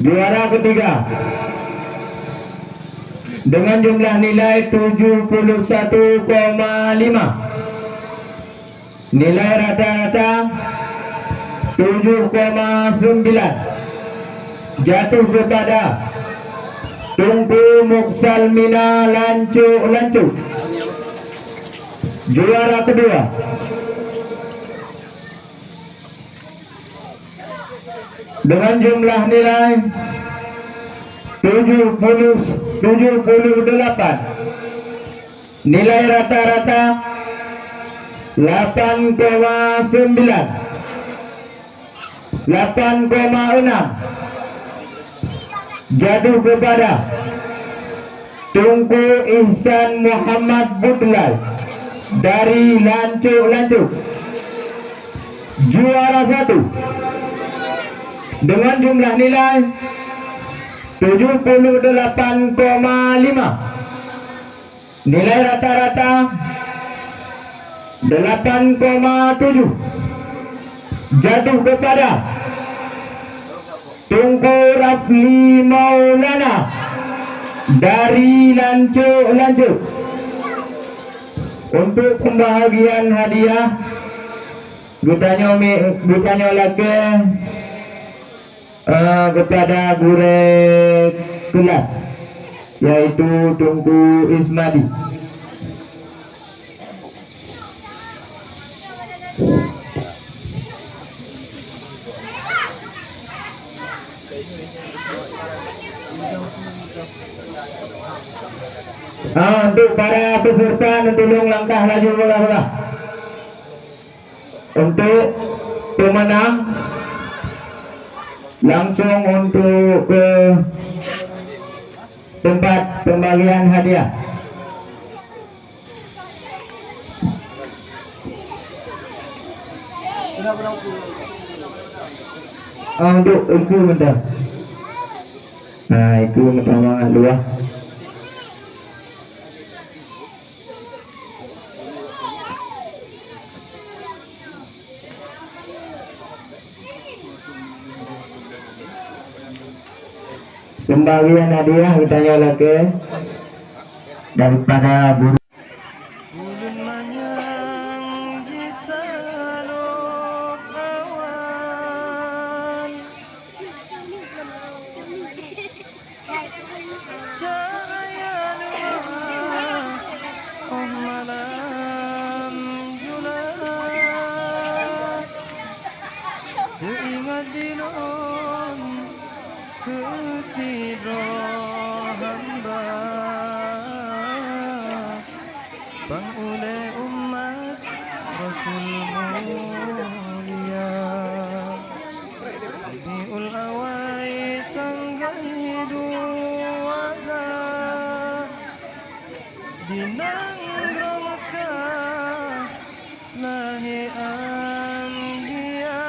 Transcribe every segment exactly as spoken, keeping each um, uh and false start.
Juara ketiga dengan jumlah nilai tujuh puluh satu koma lima. Nilai rata-rata tujuh koma sembilan. Jatuh kepada Teungku Muksalmina Lancok-Lancok. Juara kedua. Dengan jumlah nilai tujuh puluh, tujuh puluh delapan. Nilai rata-rata lapan koma sembilan, lapan koma enam. Jatuh kepada Teungku Ihsan Muhammad Budlai dari Lancok-Lancok. Juara satu dengan jumlah nilai tujuh puluh delapan koma lima. Nilai rata-rata delapan koma tujuh. Jatuh kepada Teungku Rafli Maulana dari Lancok-Lancok. Untuk pembahagian hadiah, geutanyoe mi-, geutanyoe lakée, eh, kepada gurée kelas, yaitu Teungku Ismadi. Ah, untuk para peserta, neutulông langkah laju, belah-belah. Untuk pemenang, langsung untuk ke tempat pembagian hadiah. Ah, untuk ikeu meuntah. Nah, ikeu meuntah mangat luwah. Pembagian hadiah geutanyoe lakée daripada guru. Ulôn manyang jisalôb awan. Cahya luwah óh malam jula, teuingat di lôn keu sidroe hamba. Pang ulée umat Rasul mulia, Rabiul Awai tanggai dua, di nanggroe Makkah lahé anbiya,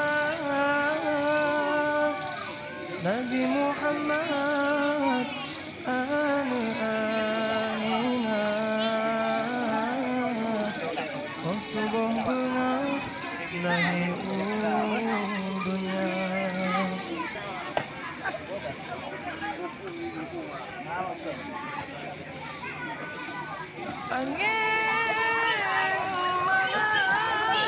Nabi Muhammad aneuëk Aminah, óh suboh beungoh lahé u dônya. Angén malam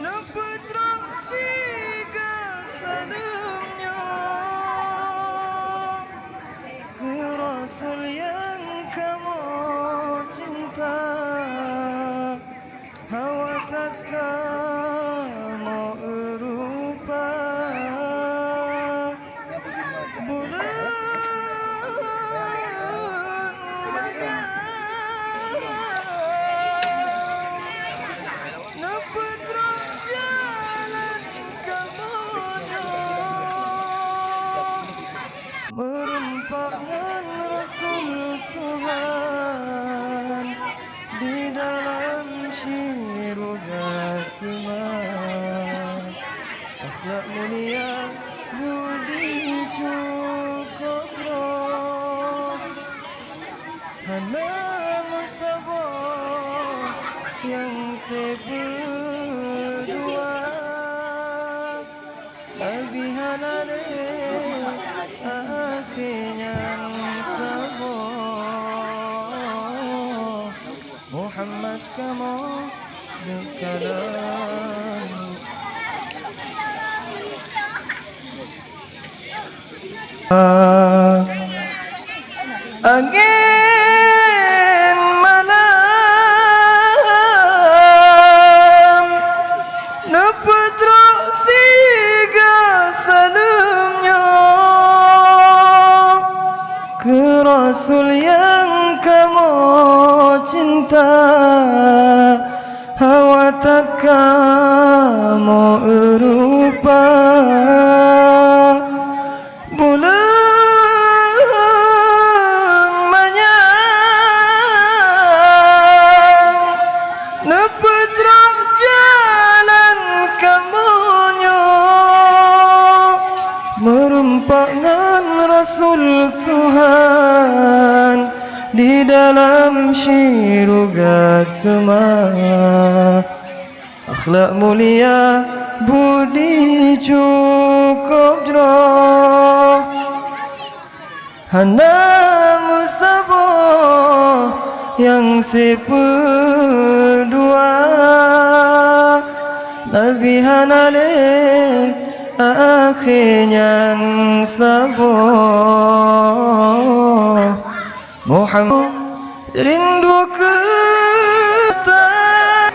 neupeutrok siga saleuem nyoe keu Rasul nyang kamoe cinta. Hawa that kamoe rupa, buleuen magang neupeutrok jalan Kamoe deuh kalon. Angén malam neupeutrok siga saleuem nyoe keu Rasul nyang kamoe cinta. Hawa that kamoe rupa buleuen manyang neupeutrok jalan kamoe nyoe meureumpok ngon Rasul Tuhan di dalam syeuruga teuma. Akhlak mulia, budi cukôp jroh, hana meusaboh nyang sipeue dua. Nabi hana lé akhé nyang saboh. Muhammad rindu keu ta-,